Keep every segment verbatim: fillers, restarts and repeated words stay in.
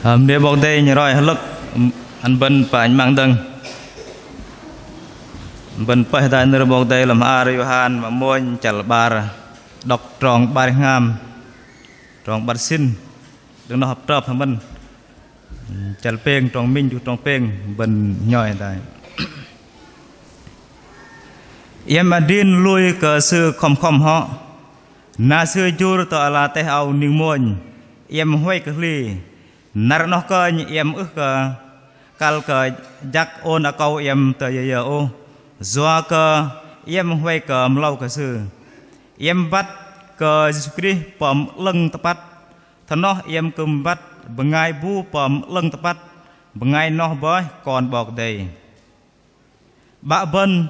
Hăm nê 'Bok Kei-Dei nhŏng roi hơlơ̆k ăn bơ̆n păng 'măng dơ̆ng. Bơ̆n pơih hơdai nơ̆r 'Bok Kei-Dei lăm hla ar Yôhan mă mônh chăl 'bar, đŏk trong 'bar hngam, trong 'bar sĭn, đơ̆ng noh hơp trơp hăm bơ̆n. Chăl pêng trong minh truh trong pêng, bơ̆n nhoi hơdai. Iĕm adrin lui kơ Sư khŏm khŏm hŏ. Na Sư jur tơ ala teh âu ning mônh, iĕm huay kơ hli. Năr 'noh kơnh iĕm ưh kơ kăl kơ jăk ôn akâu iĕm tơ yơ yơ ôh, yua kơ iĕm huay kơ mơlâu kơ Sư. Iĕm băt kơ Yêsu Krist pơm 'lơ̆ng tơpăt, thoi noh iĕm kư̆m băt bơngai bu pơm 'lơ̆ng tơpăt, bơngai noh bơih kon 'Bok Kei-Dei. Bă bơ̆n,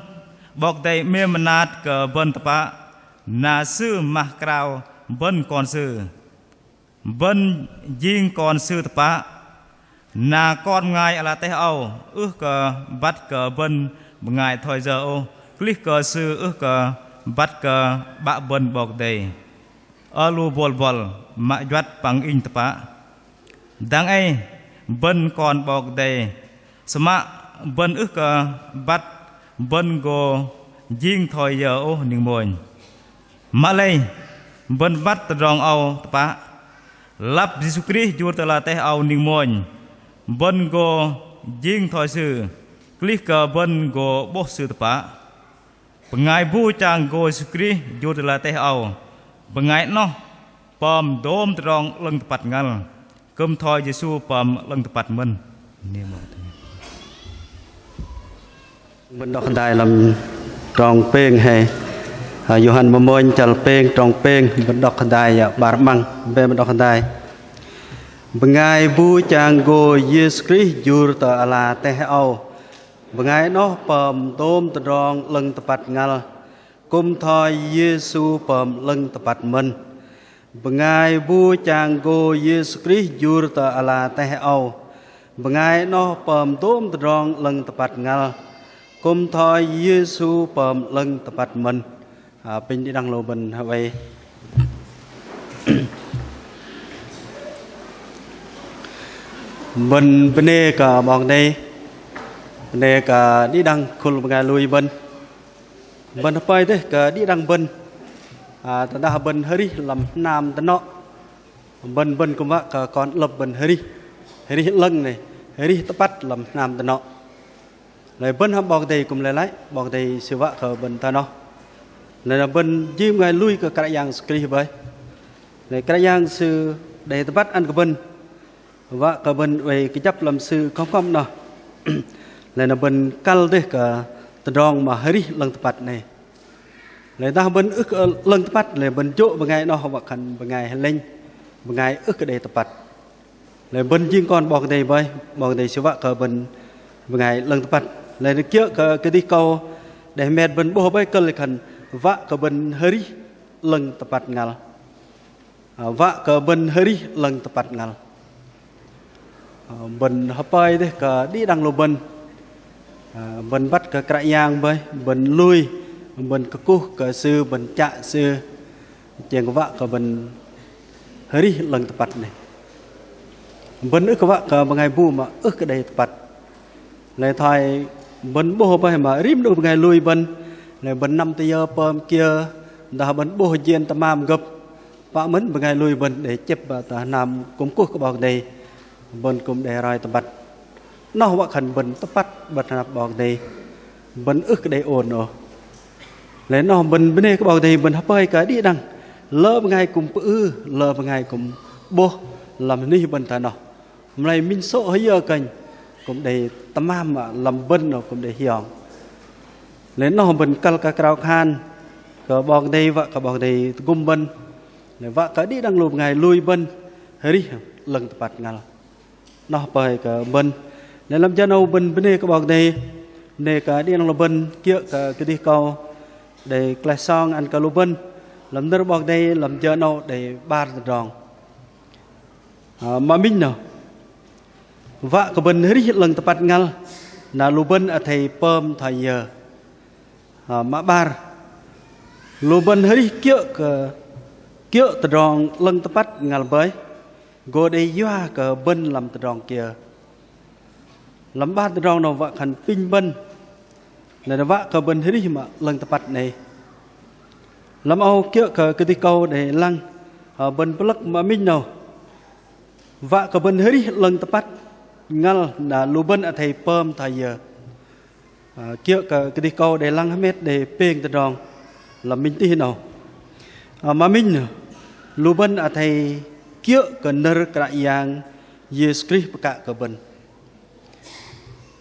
'Bok Kei-Dei 'mêm mơnat kơ bơ̆n tơpă, na Sư mah krao bơ̆n kon Sư. Bơ̆n jing kon Sư tơpă, na kon bơngai ala teh âu ưh kơ băt kơ bơ̆n bơngai thoi yơ ôh, klih kơ sư ưh kơ băt kơ bă bơ̆n 'Bok Kei-Dei. Ơ lu bôl buăl mă juăt păng inh tơpă. Dang ei bơ̆n kon 'Bok Kei-Dei, sơmă bơ̆n ưh kơ băt bơ̆n gô jing thoi yơ ôh ning mônh. Mă lei bơ̆n băt tơdrong âu tơpă. Lăp Yêsu Krist jur tơ ala teh âu ning mônh, bơ̆n gô jing thoi Sư, klih kơ bơ̆n gô 'bôh Sư tơpă. Bơngai bu chang gô Yêsu Krist jur tơ ala teh âu, bơngai 'noh pơm dôm tơdrong 'lơ̆ng tơpăt ngăl, kư̆m thoi Yêsu pơm 'lơ̆ng tơpăt mơ̆n. Bơ̆n đŏk hơdai lăm trong pêng hei, ơ, Yôhan mă mônh chăl pêng trong pêng, bơ̆n đŏk hơdai, ơ, 'bar 'măng, bĕ bơ̆n đŏk hơdai. Bơngai bu chang gô Yêsu Krist jur tơ ala teh âu, bơngai 'noh pơm dôm tơdrong 'lơ̆ng tơpăt ngăl, kư̆m thoi Yêsu pơm 'lơ̆ng tơpăt mơ̆n. Bơngai bu chang gô Yêsu Krist jur tơ ala teh âu, bơngai 'noh pơm dôm tơdrong 'lơ̆ng tơpăt ngăl, kư̆m thoi Yêsu pơm 'lơ̆ng tơpăt mơ̆n. Ơ, apinh đĭ đăng lu bơ̆n hơwei. Bơ̆n bơnê kơ 'Bok Kei-Dei, bơnê kơ đĭ đăng khul bơngai lui bơ̆n. Bơ̆n hơpơi dêh kơ đĭ đăng bơ̆n. Ơ, tơdah bơ̆n hơrih lăm hnam dơnŏ, bơ̆n, bơ̆n kư̆m wă kơ kon 'lơ̆p bơ̆n hơrih, hơrih 'lơ̆ng nai, hơrih tơpăt lăm hnam dơnŏ. Lei bơ̆n hăm 'Bok Kei-Dei kư̆m lei lăi, 'Bok Kei-Dei Sư wă kơ bơ̆n thoi noh. Lei na bơ̆n jing bơngai lui kơ Kră Yang Yêsu Krist bơih. Lei Kră Yang Sư đei tơbăt ăn kơ bơ̆n wă kơ bơ̆n oei kơjăp lăm Sư khŏm khŏm noh. Lei na bơ̆n kăl dêh kơ tơdrong mă hơrih 'lơ̆ng tơpăt nai. Lei dah bơ̆n ưh kơ 'lơ̆ng tơpăt, lei bơ̆n jô̆ bơngai noh wă khan bơngai hơlĕnh, bơngai ưh kơ đei tơpăt. Lei bơ̆n jing kon 'Bok Kei-Dei bơih, 'Bok Kei-Dei Sư wă kơ bơ̆n bơngai 'lơ̆ng tơpăt. Lei na kiơ̆ kơ kơdih kâu đei hơmet bơ̆n 'bôh bơih kơ̆l khan wă kơ bơ̆n hơrih 'lơ̆ng tơpăt ngăl. Ơ, wă kơ bơ̆n hơrih 'lơ̆ng tơpăt ngăl. Ơ, bơ̆n hơpơi dêh kơ đĭ đăng lu bơ̆n. Ơ, bơ̆n băt kơ Kră Yang bơih, bơ̆n lui, bơ̆n kơkuh kơ Sư, bơ̆n chă Sư. Chĕng wă kơ bơ̆n hơrih 'lơ̆ng tơpăt nai. Bơ̆n ưh kơ wă kơ bơngai bu mă ưh kơ đei tơpăt. Lei thoi bơ̆n 'bôh bơih mă rim 'nu bơngai lui bơ̆n. Lei bơ̆n năm tơ yơ pơm kiơ, dah bơ̆n 'bôh jên tơmam gơ̆p. Pă mơ̆n bơngai lui bơ̆n đei chĕp tơ hnam kư̆m kuh kơ 'Bok Kei-Dei. Bơ̆n kư̆m đei roi tơbăt. Noh wă khan bơ̆n tơpăt 'bơ̆t hơnăp 'Bok Kei-Dei. Bơ̆n ưh kơ đei ôn ôh. Lei noh bơ̆n bơnê kơ 'Bok Kei-Dei, bơ̆n hơpơi kơ đĭ đăng lơ bơngai kư̆m pơư, lơ bơngai kư̆m 'bôh lăm anih bơ̆n thoi noh. Mă lei minh sô̆ hơyơ kơnh kư̆m đei tơmam lăm bơ̆n noh kư̆m đei hiong. Lei noh bơ̆n kăl kơ krao khan kơ 'Bok Kei-Dei, wă kơ 'Bok Kei-Dei tơgŭm bơ̆n. Lei wă kơ đĭ đăng lu bơngai lui bơ̆n hơrih 'lơ̆ng tơpăt ngăl. Noh hơpơi kơ bơ̆n. Lei lăm jơ 'nâu bơ̆n bơnê kơ 'Bok Kei-Dei, bơnê kơ đĭ đăng lu bơ̆n, kiơ̆ kơ kơdih kâu đei klaih song ăn kơ lu bơ̆n lăm nơ̆r 'Bok Kei-Dei lăm jơ 'nâu đei 'bar tơdrong. Ơ, mă minh noh, wă kơ bơ̆n hơrih 'lơ̆ng tơpăt ngăl, na lu bơ̆n athei pơm thoi yơ. Ơ, mă 'bar, lu bơ̆n hơrih kiơ̆ kơ, kiơ̆ tơdrong 'lơ̆ng tơpăt ngăl bơih. Gô đei yua kơ bơ̆n lăm tơdrong kiơ. Lăm 'bar tơdrong 'nâu wă khan pinh bơ̆n. Lei wă kơ bơ̆n hơrih mă 'lơ̆ng tơpăt 'nei. Lăm âu kiơ̆ kơ kơdih kâu đei lăng, ơ, bơ̆n pơlơ̆k mă minh 'nâu. Wă kơ bơ̆n hơrih 'lơ̆ng tơpăt ngăl na lu bơ̆n athei pơm thoi yơ. Ơ, kiơ̆ kơ kơdih kâu đei lăng hơmet đei pêng tơdrong lăm minh tih 'nâu. Ơ, mă minh 'nâu, lu bơ̆n athei kiơ̆ kơ nơ̆r Kră Yang Yêsu Krist pơkă kơ bơ̆n.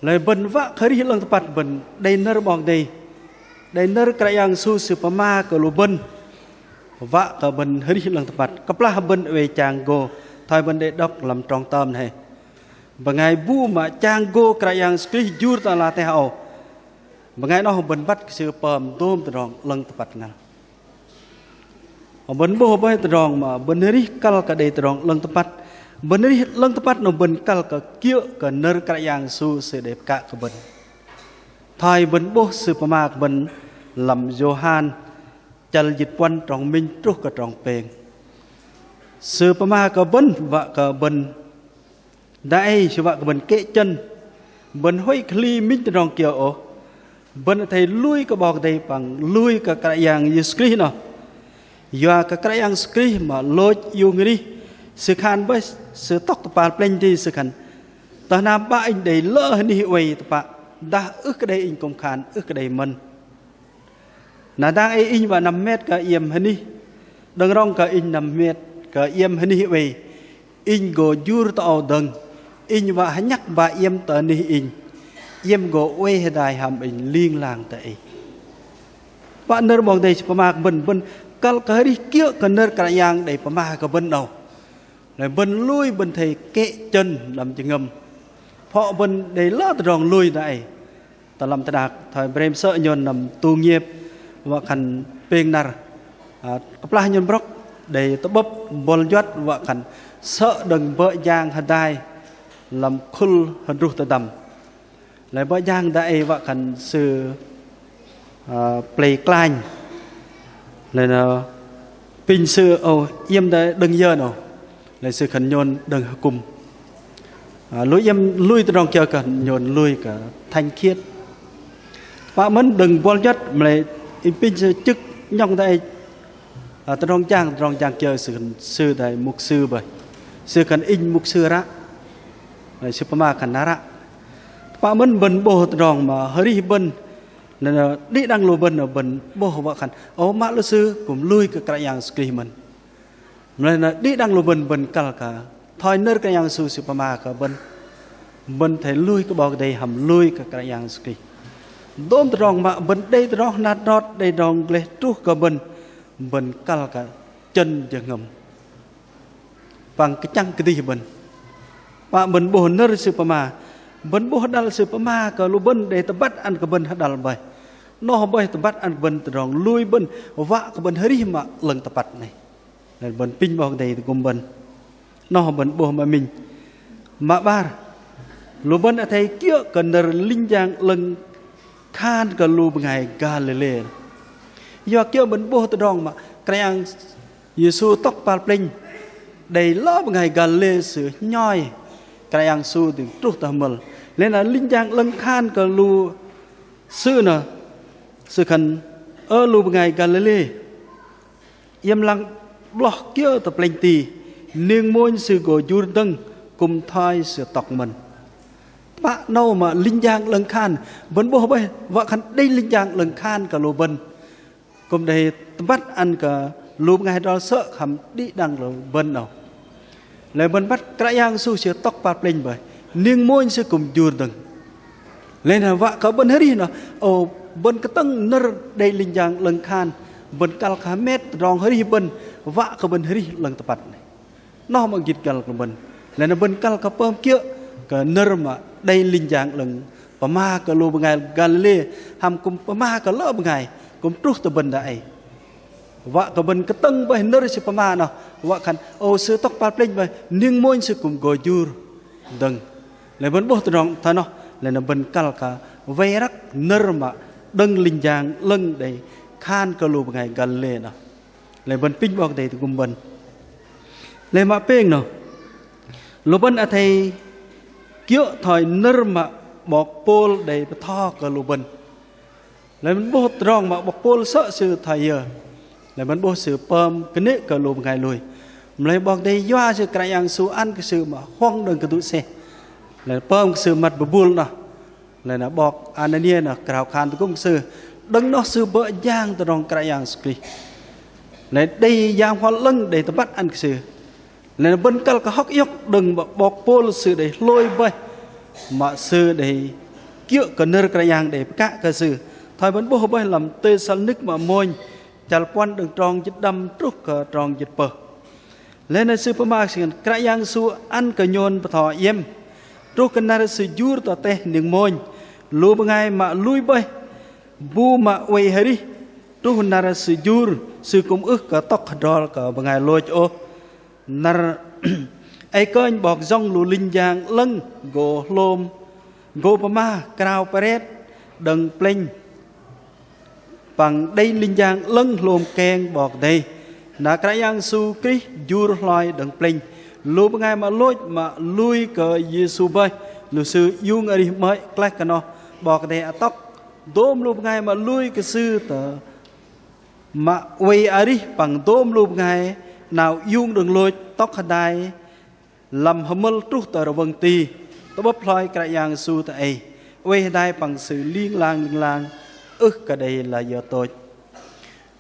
Lei bơ̆n wă kơ hơrih 'lơ̆ng tơpăt bơ̆n đei nơ̆r 'Bok Kei-Dei. Đei nơ̆r Kră Yang Yêsu Sư pơma kơ lu bơ̆n. Wă kơ bơ̆n hơrih 'lơ̆ng tơpăt. Kơplah bơ̆n oei chang gô, thoi bơ̆n đei đŏk lăm trong tơm 'nei. Bơngai bu mă chang gô Kră Yang Yêsu Krist jur tơ ala teh âu. Bơngai 'noh bơ̆n băt kơ sư pơm dôm tơdrong 'lơ̆ng tơpăt ngăl. Bơ̆n 'bôh bơih tơdrong mă bơ̆n hơrih kăl kơ đei tơdrong 'lơ̆ng tơpăt. Bơ̆n hơrih 'lơ̆ng tơpăt 'noh bơ̆n kăl kơ kiơ̆ kơ nơ̆r Kră Yang Yêsu Sư đei pơkă kơ bơ̆n. Thoi bơ̆n 'bôh Sư pơma kơ bơ̆n lăm Yôhan chăl jĭt puăn trong minh truh kơ trong pêng. Sư pơma kơ bơ̆n wă kơ bơ̆n Dang ei sư wă kơ bơ̆n kĕ chơ̆n, bơ̆n huay kơ hli minh tơdrong kiơ ôh. Bơ̆n athei lui kơ 'Bok Kei-Dei păng lui kơ Kră Yang Yêsu Krist noh. Yua kơ Kră Yang Yêsu Krist mă lôch iung arih, sư khan bơih, sư tŏk tơ kơpal plĕnh ti sư khan: Tơ hnam 'Bă inh đei lơ hơnih oei tơpă, dah ưh kơ đei inh kư̆m khan ưh kơ đei mơ̆n. Na dang ei inh wă năm hơmet kơ iĕm hơnih, đơ̆ng rŏng kơ inh năm hơmet kơ iĕm hơnih oei, inh gô jur tơ âu dơ̆ng, inh wă hơnhăk ba iĕm tơ anih inh, iĕm gô oei hơdai hăm inh ling lang tơ ei. Wă nơ̆r 'Bok Kei-Dei sư pơma kơ bơ̆n, bơ̆n kăl kơ arih kiơ̆ kơ nơ̆r Kră Yang đei pơma kơ bơ̆n 'nâu. Lei bơ̆n lui bơ̆n athei kĕ chơ̆n lăm jơhngơ̆m. Phŏ bơ̆n đei lơ tơdrong lui dang ei. Tơ lăm teh đak thoi brem sơ̆ nhôn năm tu nghiệp wă khan pêng năr. Ă, kơplah nhôn brŏk đei tơ'bơ̆p buăl juăt wă khan sơ̆ đơ̆ng bơ̆ jang hơdai lăm khul hơdruh tơdăm. Lei bơ̆ jang dang ei wă khan sư, ă, plei klanh. Lei na pinh sư âu iĕm dang đơ̆ng yơ 'nâu. Lei sư khan nhôn đơ̆ng hơkŭm. Ă, lui iĕm lui tơdrong kiơ kơ nhôn lui kơ thanh khiết. Pă mơ̆n đơ̆ng buăl juăt mă lei inh pinh sư chư̆k 'nhŏng dang ei. Ă, tơdrong jang, tơdrong jang kiơ sư khan sư dang ei mục sư bơih. Sư khan inh mục sư ră. Lei sư pơma khan na ră. Pă mơ̆n bơ̆n 'bôh tơdrong mă arih bơ̆n. Lei na đĭ đăng lu bơ̆n, bơ̆n 'bôh wă khan ơ mă lu sư kư̆m lui kơ Kră Yang Yêsu Krist mơ̆n. Mă lei na đĭ đăng lu bơ̆n, bơ̆n kăl kơ thoi nơ̆r Kră Yang Yêsu sư pơma kơ bơ̆n. Bơ̆n athei lui kơ 'Bok Kei-Dei hăm lui kơ Kră Yang Yêsu Krist. Dôm tơdrong mă bơ̆n đei tơdrong hnat hnot, đei tơdrong gleh truh kơ bơ̆n, bơ̆n kăl kơ chơ̆n jơhngơ̆m. Păng kơchăng kơdih bơ̆n. Pă bơ̆n 'bôh nơ̆r sư pơma. Bơ̆n 'bôh đăl sư pơma kơ lu bơ̆n đei tơbăt ăn kơ bơ̆n hơđăl bơih. 'Noh bơih tơbăt ăn kơ bơ̆n tơdrong lui bơ̆n, wă kơ bơ̆n arih mă 'lơ̆ng tơpăt 'nei. Lei bơ̆n pinh 'Bok Kei-Dei tơgŭm bơ̆n. 'Noh bơ̆n 'bôh mă minh. Mă 'bar. Lu bơ̆n athei kiơ̆ kơ nơ̆r linh jang 'lơ̆ng khan kơ lu bơngai Galilê. Yua kiơ bơ̆n 'bôh tơdrong mă Kră Yang Yêsu tŏk kơpal plĕnh. Đei lơ bơngai Galilê sư hơnhoi Kră Yang Yêsu đơ̆ng truh tơ hơmơ̆l. Lei na linh jang 'lơ̆ng khan kơ lu sư noh, sư khan: Ơ lu bơngai Galilê, iĕm lăng 'bloh kiơ tơ plĕnh ti, ning mônh sư gô jur dơ̆ng kư̆m thoi sư tŏk mơ̆n. Pă 'nâu mă linh jang 'lơ̆ng khan, bơ̆n 'bôh bơih, wă khan đei linh jang 'lơ̆ng khan kơ lu bơ̆n. Kư̆m đei tơbăt ăn kơ lu bơngai hơdrol sơ̆ hăm đĭ đăng lu bơ̆n 'nâu. Lei bơ̆n băt Kră Yang Yêsu sư tŏk kơpal plĕnh bơih, ning mônh sư kư̆m jur dơ̆ng. Lei na wă kơ bơ̆n arih noh, ô, bơ̆n kơtơ̆ng nơ̆r đei linh jang 'lơ̆ng khan, bơ̆n kăl kơ hơmet tơdrong arih bơ̆n, wă kơ bơ̆n arih 'lơ̆ng tơpăt 'nei. 'Noh mă gĭt găl kơ bơ̆n. Lei na bơ̆n kăl kơ pơm kiơ̆ kơ nơ̆r mă đei linh jang 'lơ̆ng pơma kơ lu bơngai Galilê, hăm kư̆m pơma kơ lơ bơngai kư̆m truh tơ bơ̆n dang ei. Wă kơ bơ̆n kơtơ̆ng bơih nơ̆r sư pơma noh, wă khan ô sư tŏk kơpal plĕnh bơih, ning mônh sư kư̆m gô jur dơ̆ng. Lei bơ̆n 'bôh tơdrong thoi noh, lei na bơ̆n kăl kơ wei răk nơ̆r mă đơ̆ng linh jang 'lơ̆ng đei khan kơ lu bơngai Galilê noh. Lei bơ̆n pinh 'Bok Kei-Dei tơgŭm bơ̆n. Lei mă pêng noh. Lu bơ̆n athei kiơ̆ thoi nơ̆r mă 'bok Pôl đei bơtho kơ lu bơ̆n. Lei bơ̆n 'bôh tơdrong mă 'bok Pôl sơ̆ sư thoi yơ. Lei bơ̆n 'bôh sư pơm kơnê̆ kơ lu bơngai lui. Mă lei 'Bok Kei-Dei yua sư Kră Yang Yêsu ăn kơ sư mă huŏng đơ̆ng kơdŭ seh. Lei pơm kơ sư măt bơbŭl noh. Lei na 'bok Anania noh krao khan tơgŭm kơ sư. Đơ̆ng noh sư bơ̆ jang tơdrong Kră Yang Yêsu Krist. Lei đei Yang Bơhngol 'Lơ̆ng đei tơbăt ăn kơ sư. Lei na bơ̆n kăl kơ hŏk iŏk đơ̆ng mă 'bok Pôl sư đei hlôi bơih. Mă sư đei kiơ̆ kơ nơ̆r Kră Yang đei pơkă kơ sư. Thoi bơ̆n 'bôh bơih lăm Têsalônik mă mônh. Chăl puăn đơ̆ng trong jĭt đăm truh kơ trong jĭt pơh. Lei na sư pơma khan Kră Yang Yêsu ăn kơ nhôn bơtho iĕm. Truh kơ năr sư jur tơ teh ning mônh. Lu bơngai mă lui bơih. Bu mă oei arih. Truh năr sư jur. Sư kư̆m ưh kơ tŏk hơdrol kơ bơngai lôch ôh. Năr ei kơnh 'Bok Yŏng lu linh jang 'lơ̆ng gô hlôm. Gô pơma krao pơret đơ̆ng plĕnh. Păng đei linh jang 'lơ̆ng hlôm keng 'Bok Kei-Dei. Na Kră Yang Yêsu Krist jur hloi đơ̆ng plĕnh. Lu bơngai mă lôch mă lui kơ Yêsu bơih. Lu sư iung arih 'mơ̆i klaih kơ noh. 'Bok Kei-Dei atŏk. Dôm lu bơngai mă lui kơ sư tơ. Mă oei arih păng dôm lu bơngai. 'Nao iung đơ̆ng lôch tŏk hơdai. Lăm hơmơ̆l truh tơ rơwơ̆ng ti, tơ'bơ̆p hloi Kră Yang Yêsu tơ ei, oei hơdai păng Sư ling lang ling lang, ưh kơ đei layơ tôch.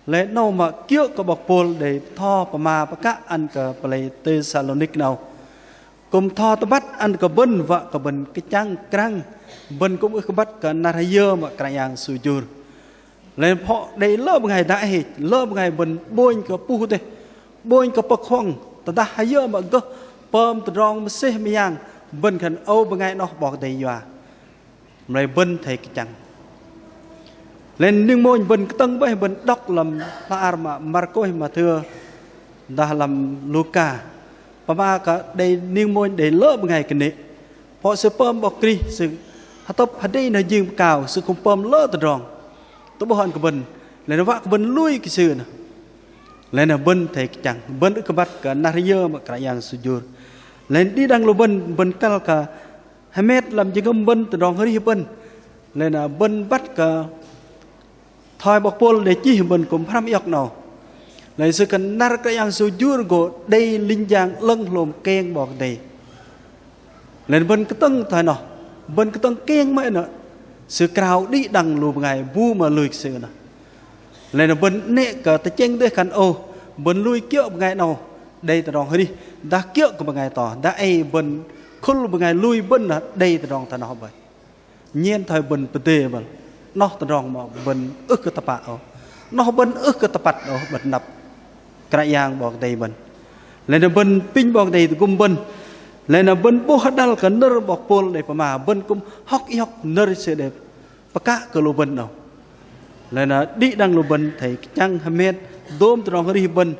Lei 'nâu mă kiơ̆ kơ 'bok Pôl đei bơtho pơma pơkă ăn kơ pơlei Têsalônik 'nâu. Kư̆m bơtho tơbăt ăn kơ bơ̆n wă kơ bơ̆n kơchăng krăng, bơ̆n kư̆m ưh kơ băt kơ năr ayơ mă Kră Yang Yêsu jur. Lei phŏ đei lơ bơngai dah hei, lơ bơngai bơ̆n 'bônh kơ puh dêh, 'bônh kơ pơ̆k huŏng, tơdah ayơ mă gơh pơm tơdrong mơsêh mơyang, bơ̆n khan âu bơngai noh 'Bok Kei-Dei yua. Mă lei bơ̆n athei kơchăng. Lei ning mônh bơ̆n kơtơ̆ng bơih bơ̆n đŏk lăm hla ar mă Markôs, Mathêu, dah lăm Luka. Pơma kơ đei ning mônh đei lơ bơngai kơnê̆. Phŏ sư pơm 'Bok Krist sư hơtŭp hơdai noh jing pơkao sư kư̆m pơm lơ tơdrong. Tơ'bôh ăn kơ bơ̆n. Lei na wă kơ bơ̆n lui kơ sư noh. Lei na bơ̆n athei kơchăng. Bơ̆n ưh kơ băt kơ năr ayơ mă Kră Yang Yêsu jur. Lei na đĭ đăng lu bơ̆n, bơ̆n kăl kơ hơmet lăm jơhngơ̆m bơ̆n tơdrong arih bơ̆n. Lei na bơ̆n băt kơ thoi 'bok Pôl đei chih bơ̆n kư̆m hrăm iŏk 'nâu. Lei sư khan năr Kră Yang Yêsu jur gô đei linh jang 'lơ̆ng hlôm keng 'Bok Kei-Dei. Lei na bơ̆n kơtơ̆ng thoi noh, bơ̆n kơtơ̆ng keng 'mơ̆i noh. Sư krao đĭ đăng lu bơngai bu mă lui kơ sư noh. Lei na bơ̆n 'nĕ kơ tơchĕng dêh khan ôh, bơ̆n lui kiơ̆ bơngai 'nâu đei tơdrong arih, dah kiơ̆ kơ bơngai to, dah ei bơ̆n khul bơngai lui bơ̆n noh đei tơdrong thoi noh bơih. Nhen thoi bơ̆n pơdê băl. Noh tơdrong mă bơ̆n ưh kơ tơpă ôh. Noh bơ̆n ưh kơ tơpăt ôh bơ̆n năp. Kră Yang 'Bok Kei-Dei bơ̆n. Lei na bơ̆n apinh 'Bok Kei-Dei tơgŭm bơ̆n. Lei na bơ̆n 'bôh hơdăl kơ nơ̆r 'bok Pôl đei pơma bơ̆n kư̆m hŏk iŏk nơ̆r sư đei pơkă kơ lu bơ̆n 'nâu. Lei na đĭ đăng lu bơ̆n athei kơchăng hơmet dôm tơdrong arih bơ̆n.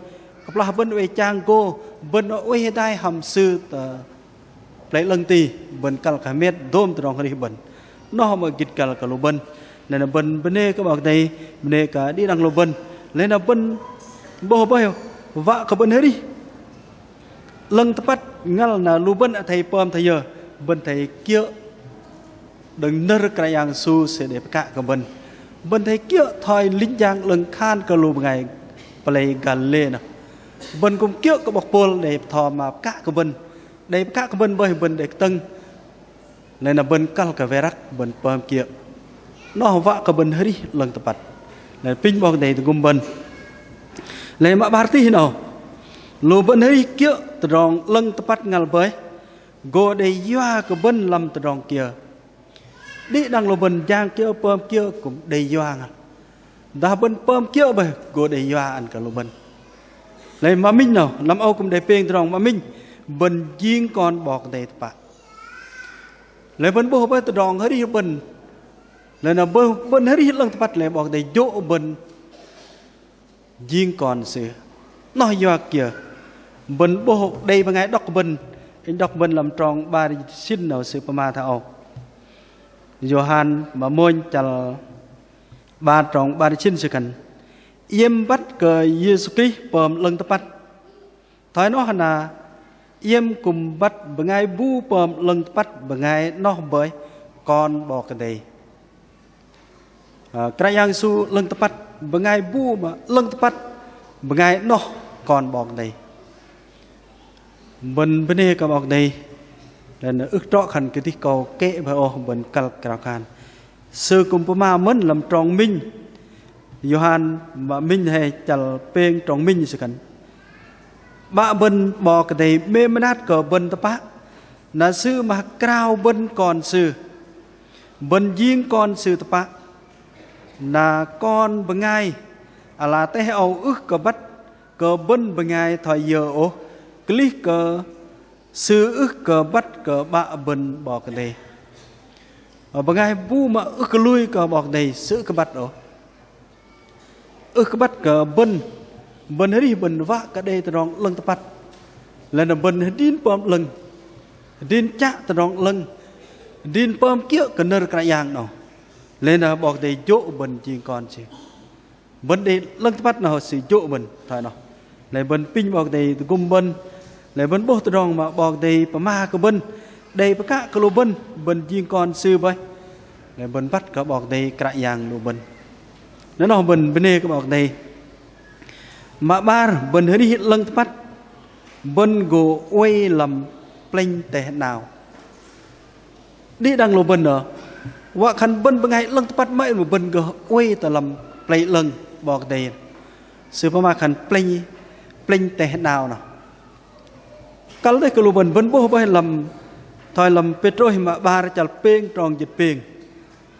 Kơplah bơ̆n oei chang gô bơ̆n oei hơdai hăm sư tơ Pơlei 'lơ̆ng ti bơ̆n kăl kơ hơmet dôm tơdrong arih bơ̆n. Noh mă gĭt kăl kơ lu bơ̆n. Lei na bơ̆n bơnê kơ 'Bok Kei-Dei, bơnê kơ đĭ đăng lu bơ̆n. Lei na bơ̆n 'bôh bơih wă kơ bơ̆n arih 'lơ̆ng tơpăt ngăl na lu bơ̆n athei pơm thoi yơ, bơ̆n athei kiơ̆ đơ̆ng nơ̆r Kră Yang Yêsu sư đei pơkă kơ bơ̆n. Bơ̆n athei kiơ̆ thoi linh jang 'lơ̆ng khan kơ lu bơngai pơlei Galilê noh. Bơ̆n kư̆m kiơ̆ kơ 'bok Pôl đei bơtho pơma pơkă kơ bơ̆n. Đei pơkă kơ bơ̆n bơih bơ̆n đei kơtơ̆ng. Lei na bơ̆n kăl kơ wei răk bơ̆n pơm kiơ̆. Noh wă kơ bơ̆n arih 'lơ̆ng tơpăt. Lei apinh 'Bok Kei-Dei tơgŭm bơ̆n. Lei mă 'bar tih 'nâu. Lu bơ̆n arih kiơ̆ tơdrong 'lơ̆ng tơpăt ngăl bơih. Gô đei yua kơ bơ̆n lăm tơdrong kiơ. Đĭ đăng lu bơ̆n jang kiơ pơm kiơ kư̆m đei yua ngăl. Dah bơ̆n pơm kiơ bơih gô đei yua ăn kơ lu bơ̆n. Lei mă minh 'nâu, lăm âu kư̆m đei pêng tơdrong mă minh. Bơ̆n jing kon 'Bok Kei-Dei tơpă. Lei bơ̆n 'bôh bơih tơdrong arih bơ̆n. Lei na bơ̆n arih 'lơ̆ng tơpăt lei 'Bok Kei-Dei jô̆ bơ̆n jing kon sư. Noh yua kiơ. Bơ̆n 'bôh đei bơngai đŏk bơ̆n. Inh đŏk bơ̆n lăm trong 'bar jĭt sĭn 'nâu sư pơma thoi âu. Yôhan mă mônh chăl 'bar trong 'bar jĭt sĭn sư khan. Iĕm băt kơ Yêsu Krist pơm 'lơ̆ng tơpăt. Thoi noh na Iĕm kư̆m băt bơngai bu pơm 'lơ̆ng tơpăt bơngai 'noh bơih kon 'Bok Kei-Dei. Ơ, Kră Yang Yêsu 'lơ̆ng tơpăt bơngai bu mă 'lơ̆ng tơpăt bơngai 'noh kon 'Bok Kei-Dei. Bơ̆n bơnê kơ 'Bok Kei-Dei. Lei na ưh trŏ khan kơdih kâu kĕ bơih ôh, bơ̆n kăl krao khan. Sư kư̆m pơma mơ̆n lăm trong minh Yôhan mă minh hei chăl pêng trong minh sư khan: 'Bă bơ̆n 'Bok Kei-Dei 'mêm mơnat kơ bơ̆n tơpă, na Sư mă krao bơ̆n kon Sư. Bơ̆n jing kon Sư tơpă, na kon bơngai ala teh âu ưh kơ băt kơ bơ̆n bơngai thoi yơ ôh, klih kơ sư ưh kơ băt kơ 'Bă bơ̆n 'Bok Kei-Dei. Bơngai bu mă ưh kơ lui kơ 'Bok Kei-Dei sư ưh kơ băt ôh. Ưh kơ băt kơ bơ̆n, bơ̆n arih bơ̆n wă kơ đei tơdrong 'lơ̆ng tơpăt. Lei na bơ̆n hơdrin pơm 'lơ̆ng, hơdrin chă tơdrong 'lơ̆ng, hơdrin pơm kiơ̆ kơ nơ̆r Kră Yang 'nâu. Lei na 'Bok Kei-Dei jô̆ bơ̆n jing kon Sư. Bơ̆n đei 'lơ̆ng tơpăt noh Sư jô̆ bơ̆n thoi noh. Lei bơ̆n apinh 'Bok Kei-Dei tơgŭm bơ̆n. Lei bơ̆n 'bôh tơdrong mă 'Bok Kei-Dei pơma kơ bơ̆n, đei pơkă kơ lu bơ̆n, bơ̆n jing kon Sư bơih. Lei bơ̆n băt kơ 'Bok Kei-Dei Kră Yang lu bơ̆n. Na noh bơ̆n bơnê kơ 'Bok Kei-Dei. Mă 'bar bơ̆n arih 'lơ̆ng tơpăt, bơ̆n gô oei lăm plĕnh teh 'nao. Đĭ đăng lu bơ̆n nơh, wă khan bơ̆n bơngai 'lơ̆ng tơpăt mơ̆i mă bơ̆n gơh oei tơ lăm plei 'lơ̆ng 'Bok Kei-Dei. Sư pơma khan plĕnh, plĕnh teh 'nao noh. Kăl dêh kơ lu bơ̆n, bơ̆n 'bôh bơih lăm, thoi lăm Pêtrôs mă 'bar chăl pêng trong jĭt pêng.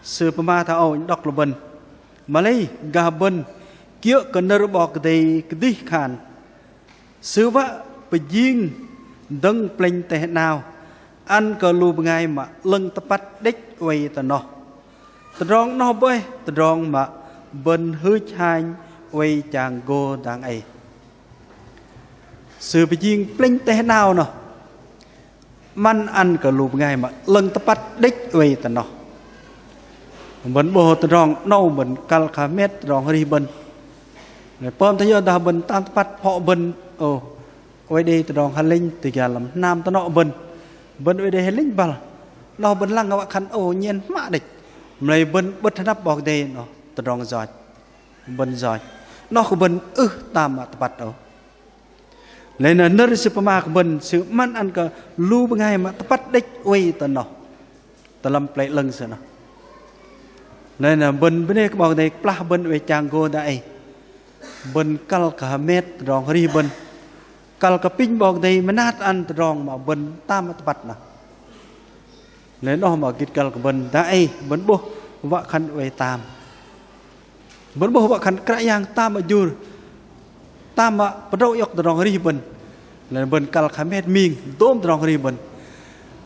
Sư pơma thoi âu, inh đŏk lu bơ̆n. Mă lei gah bơ̆n kiơ̆ kơ nơ̆r 'Bok Kei-Dei kơdih khan. Sư wă pơjing dơ̆ng plĕnh teh 'nao ăn kơ lu bơngai mă 'lơ̆ng tơpăt đĕch oei tơ noh. Tơdrong 'noh bơih tơdrong mă bơ̆n hưch hanh oei chang gô dang ei. Sư pơjing plĕnh teh 'nao noh 'măn ăn kơ lu bơngai mă 'lơ̆ng tơpăt đĕch oei tơ noh. Bơ̆n 'bôh tơdrong 'nâu bơ̆n kăl kơ hơmet tơdrong arih bơ̆n. Lei pơm thoi yơ dah bơ̆n tam tơpăt phŏ bơ̆n, ô, oei đei tơdrong hơlĕnh tơ gia lăm hnam tơnŏ bơ̆n. Bơ̆n oei đei hơlĕnh băl. Noh bơ̆n lăng wă khan, ô, nhen hmă đĕch. Mă lei bơ̆n 'bơ̆t hơnăp 'Bok Kei-Dei noh tơdrong yoch. Bơ̆n yoch. Noh kơ bơ̆n ưh tam mă tơpăt ôh. Lei na nơ̆r Sư pơma kơ bơ̆n, Sư 'măn ăn kơ lu bơngai mă tơpăt đĕch oei tơ noh. Tơ lăm plei 'lơ̆ng Sư noh. Lei na bơ̆n bơnê kơ 'Bok Kei-Dei kơplah bơ̆n oei chang gô dang ei. Bơ̆n kăl kơ hơmet tơdrong arih bơ̆n. Kăl kơ apinh 'Bok Kei-Dei mơnat ăn tơdrong mă bơ̆n tam mă tơpăt noh. Lei noh mă gĭt kăl kơ bơ̆n dang ei, bơ̆n 'bôh wă khan oei tam. Bơ̆n 'bôh wă khan Kră Yang tam mă jur, tam mă pơdrâu iŏk tơdrong arih bơ̆n. Lei bơ̆n kăl kơ hơmet ming dôm tơdrong arih bơ̆n.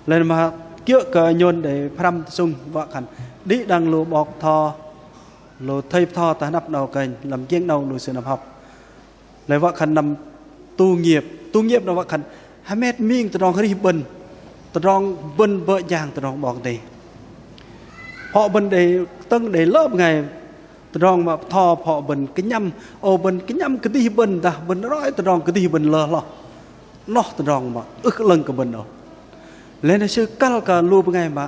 Lei mă kiơ̆ kơ nhôn đei pơhrăm tơsŭng wă khan đĭ đăng lu 'bok bơtho, lu thây bơtho tơ hơnăp 'nâu kơnh, lăm giĕng 'nâu lu sư năm hŏk. Lei wă khan năm tu nghiệp, tu nghiệp noh wă khan hơmet ming tơdrong arih bơ̆n, tơdrong bơ̆n bơ̆ jang tơdrong 'Bok Kei-Dei. Phŏ bơ̆n đei tơ̆ng đei lơ bơngai tơdrong mă bơtho phŏ bơ̆n kơnhăm, ô, bơ̆n kơnhăm kơdih bơ̆n dah bơ̆n roi tơdrong kơdih bơ̆n lơ hloh. Noh tơdrong mă ưh kơ 'lơ̆ng kơ bơ̆n ôh. Lei na sư kăl kơ lu bơngai mă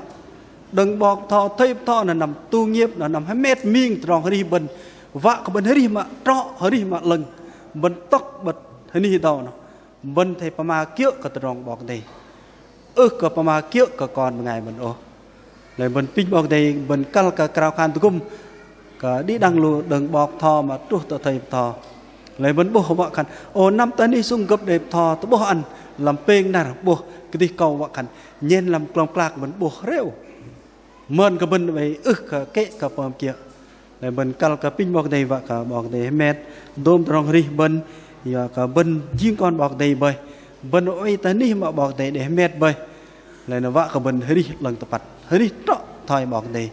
đơ̆ng 'bok bơtho, thây bơtho na năm tu nghiệp, na năm hơmet ming tơdrong arih bơ̆n. Wă kơ bơ̆n arih mă trŏ, arih mă 'lơ̆ng. Bơ̆n tŏk 'bơ̆t hơnih dâu noh. Bơ̆n athei pơma kiơ̆ kơ tơdrong 'Bok Kei-Dei. Ưh kơ pơma kiơ̆ kơ kon bơngai bơ̆n ôh. Lei bơ̆n apinh 'Bok Kei-Dei, bơ̆n kăl kơ krao khan tơgŭm kơ đĭ đăng lu đơ̆ng 'bok bơtho mă truh tơ thây bơtho. Lei bơ̆n 'bôh wă khan, ô, năm tơ hơnih sŭng gơ̆p đei bơtho tơ'bôh ăn lăm pêng năr, 'bôh kơdih kâu wă khan nhen lăm klôm klak bơ̆n 'bôh rêu. Mơn kơ bơ̆n oei ưh kơ kĕ kơ pơm kiơ̆. Lei bơ̆n kăl kơ apinh 'Bok Kei-Dei wă kơ 'Bok Kei-Dei hơmet dôm tơdrong arih bơ̆n, yua kơ bơ̆n jing kon 'Bok Kei-Dei bơih. Bơ̆n oei tơ anih mă 'Bok Kei-Dei đei hơmet bơih. Lei na wă kơ bơ̆n arih 'lơ̆ng tơpăt, arih trŏ thoi 'Bok Kei-Dei.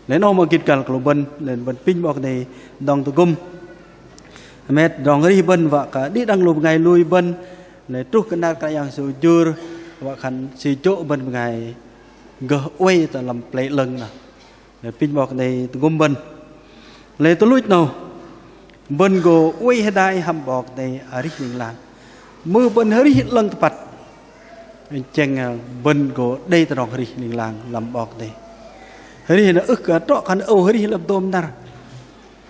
Lei noh mă gĭt kăl kơ lu bơ̆n, lei bơ̆n apinh 'Bok Kei-Dei dŏng tơgŭm. Hơmet tơdrong arih bơ̆n wă kơ đĭ đăng lu bơngai lui bơ̆n. Lei truh kơ năr Kră Yang Yêsu jur, wă khan Sư jô̆ bơ̆n bơngai gơh oei tơ lăm plei 'lơ̆ng noh. Lei apinh 'Bok Kei-Dei tơgŭm bơ̆n. Lei tuch luch 'nâu, bơ̆n gô oei hơdai hăm 'Bok Kei-Dei arih ling lang. Mưh bơ̆n arih 'lơ̆ng tơpăt, Chĕng bơ̆n gô đei tơdrong hơrih ling lang lăm 'Bok Kei-Dei. Hơrih noh ưh kơ trŏ khan âu hơrih lăm dôm năr.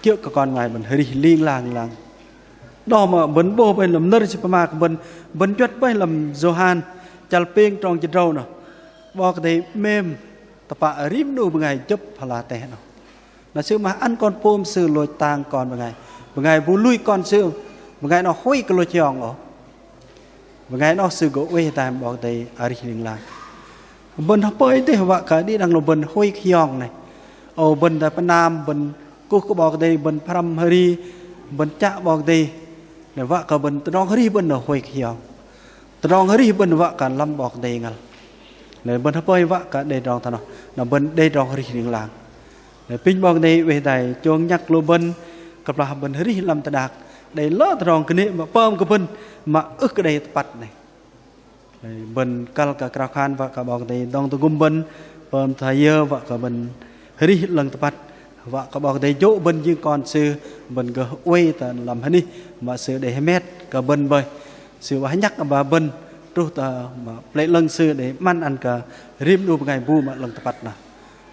Kiơ̆ kơ kon bơngai bơ̆n hơrih ling lang ling lang. Noh mă bơ̆n 'bôh bơih lăm nơ̆r Sư pơma kơ bơ̆n, bơ̆n juăt bơih lăm Yôhan chăl pêng trong jĭt tơdrâu noh. 'Bok Kei-Dei 'mêm tơpă rim 'nu bơngai jơ̆p ala teh noh. Na Sư mă ăn Kon pôm Sư lôch tang kon bơngai. Bơngai bu lui Kon Sư, bơngai noh huay kơ lôch hiong ôh. Bơngai noh sư gô oei hơdai 'Bok Kei-Dei arih ling lang. Bơ̆n hơpơi dêh wă kơ đĭ đăng lu bơ̆n huay kơ hiong noh. Ơ bơ̆n dah pơnam, bơ̆n kuh kơ 'Bok Kei-Dei, bơ̆n pơhrăm hơri, bơ̆n chă 'Bok Kei-Dei. Noh wă kơ bơ̆n tơdrong hơrih bơ̆n noh huay kơ hiong. Tơdrong hơrih bơ̆n wă kơ lăm 'Bok Kei-Dei ngăl. Noh bơ̆n hơpơi wă kơ đei tơdrong thoi noh. Noh bơ̆n đei tơdrong hơrih ling lang. Noh apinh 'Bok Kei-Dei oei hơdai chông nhăk lu bơ̆n, kơplah bơ̆n hơrih lăm teh đak. Đei lơ tơdrong kơnê̆ mă pơm kơ bơ̆n, mă ưh kơ đei tơpăt noh. Bơ̆n kăl kơ krao khan wă kơ 'Bok Kei-Dei dŏng tơgŭm bơ̆n, pơm thoi yơ wă kơ bơ̆n hơrih 'lơ̆ng tơpăt, wă kơ 'Bok Kei-Dei jô̆ bơ̆n jing kon Sư, bơ̆n gơh oei tơ lăm hơnih, mă Sư đei hơmet kơ bơ̆n bơih. Sư wă hơnhăk ba bơ̆n truh tơ mă plei 'lơ̆ng Sư đei 'măn ăn kơ rim 'nu bơngai bu mă 'lơ̆ng tơpăt noh.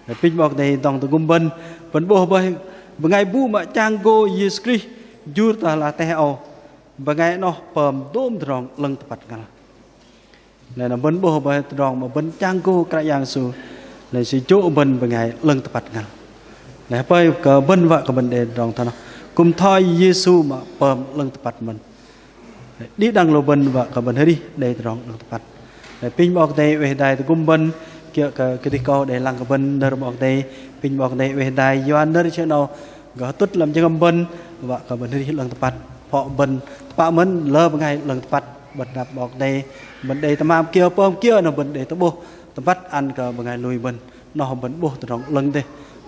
Apinh 'Bok Kei-Dei dŏng tơgŭm bơ̆n, bơ̆n 'bôh bơih bơngai bu mă chang gô Yêsu Krist jur tơ ala teh âu. Bơngai noh pơm dôm tơdrong 'lơ̆ng tơpăt ngăl. Lei na bơ̆n 'bôh bơih tơdrong mă bơ̆n chang gô Kră Yang Yêsu, lei Sư jô̆ bơ̆n bơngai 'lơ̆ng tơpăt ngăl. Lei hơpơi kơ bơ̆n wă kơ bơ̆n đei tơdrong thoi noh. Kư̆m thoi Yêsu mă pơm 'lơ̆ng tơpăt mơ̆n. Đĭ đăng lu bơ̆n wă kơ bơ̆n hơrih đei tơdrong 'lơ̆ng tơpăt. Lei apinh 'Bok Kei-Dei oei hơdai tơgŭm bơ̆n, kiơ̆ kơ kơdih kâu đei lăng kơ bơ̆n nơ̆r 'Bok Kei-Dei, apinh 'Bok Kei-Dei oei hơdai yua nơ̆r Sư 'nâu gơh hơtŭt lăm jơhngơ̆m bơ̆n, wă kơ bơ̆n hơrih 'lơ̆ng tơpăt. Phŏ bơ̆n tơpă mơ̆n lơ bơngai 'lơ̆ng tơpăt, bơ̆n năp 'Bok Kei-Dei, bơ̆n đei tơmam kiơ pơm kiơ noh bơ̆n đei tơ'bôh tơbăt ăn kơ bơngai lui bơ̆n. Noh bơ̆n 'bôh tơdrong 'lơ̆ng dêh,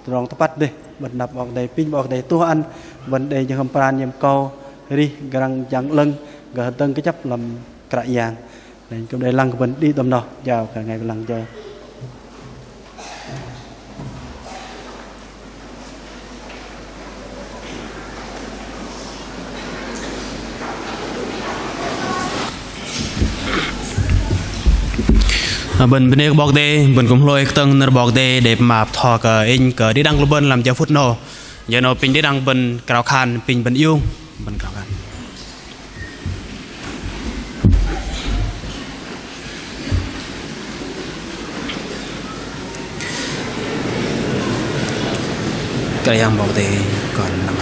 tơdrong tơpăt dêh, bơ̆n năp 'Bok Kei-Dei, apinh 'Bok Kei-Dei tuh ăn bơ̆n đei jơhngơ̆m pran jơhngơ̆m kâu, hơrih grăng jang 'lơ̆ng, gơh dơ̆ng kơjăp lăm Kră Yang. Lei kư̆m đei lăng kơ bơ̆n đĭ đăng noh, jao kơ bơngai pơlăng jơ. Bơ̆n bơnê kơ 'Bok Kei-Dei, bơ̆n kư̆m hlôi kơtơ̆ng nơ̆r 'Bok Kei-Dei đei pơma bơtho kơ inh kơ đĭ đăng lu bơ̆n lăm jơ phŭt 'nâu. Jơ 'nâu apinh đĭ đăng bơ̆n krao khan, apinh bơ̆n iung, bơ̆n krao khan. Kră Yang 'Bok Kei-Dei, kon năm